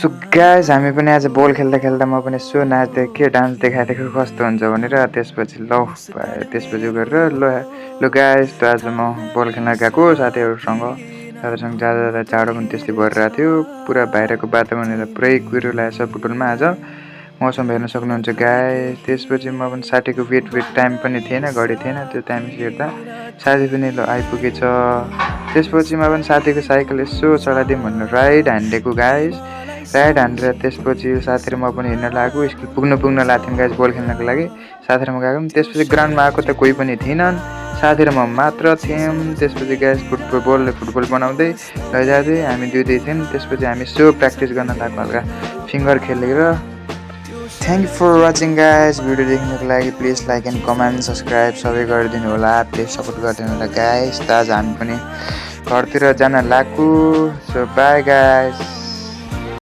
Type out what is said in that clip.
So guys हामी पनि आज बल खेल्दा खेल्दा म पनि सो नाच्दै के डान्स देखाइदिएको कस्तो हुन्छ भनेर त्यसपछि त्यसपछि गरेर ल गाइस त आज म बल खेल्न गएको साथीहरूसँग जाँदा जाँदा जाडो पनि त्यस्तै भइरहेको थियो। पुरा बाहिरको वातावरण पुरै कुहिरो लागेको छ फुटबलमा आज मौसम हेर्न सक्नुहुन्छ गाइस। त्यसपछि म पनि साथीको वेट टाइम पनि थिएन, घडी थिएन, त्यो टाइम हेर्दा साथी पनि ल आइपुगेछ। त्यसपछि म पनि साथीको साइकल यसो चलाइदिउँ भनेर राइड हान्डेको गाइस। राइड हानेर त्यसपछि साथीहरू म पनि हिँड्न लाग्यो। स्कुल पुग्न लाग्थ्यौँ गाइस बल खेल्नको लागि। साथीहरू म गएको त्यसपछि ग्राउन्डमा आएको त कोही पनि थिएनन्, साथीहरू म मात्र थियौँ। त्यसपछि गाइस फुटबल बनाउँदै लैजाँदै हामी दुई थियौँ। त्यसपछि हामी सो प्र्याक्टिस गर्न लाग्यो हल्का फिङ्गर खेलेर। Thank you for watching guys. Video देख्नुको लागि please like and comment subscribe सबै गरिदिनु होला, प्लिज सपोर्ट गरिदिनु होला गाइस। त आज हामी पनि घरतिर जान लाग्यो। So by guys.